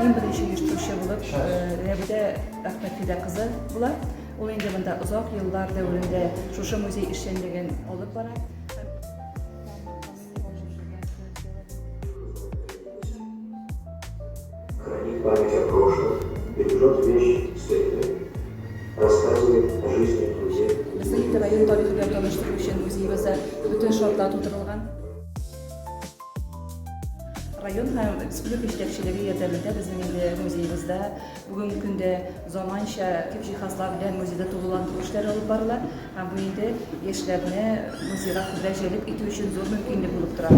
Иң беренче оештыручы булып Рәбидә Әхмәтфидә кызы була. Ул инде монда озак еллар дәверендә шушы музей эшчәнлеген алып бара. Хранит память о прошлом, бережет вещь старины, рассказывает о жизни и труде. Безнең инде район тарихы белән таныштыру өчен музеебызда бөтен шартлар тудырылган. Район һәм республика җитәкчелеге ярдәмендә безнең инде музеебызда бүгенге көндә заманча күп җиһазлар белән музейда тулыландыру эшләре алып барыла. Һәм бу инде яшьләрне музейга күбрәк җәлеп итү өчен зур мөмкинлек булып тора.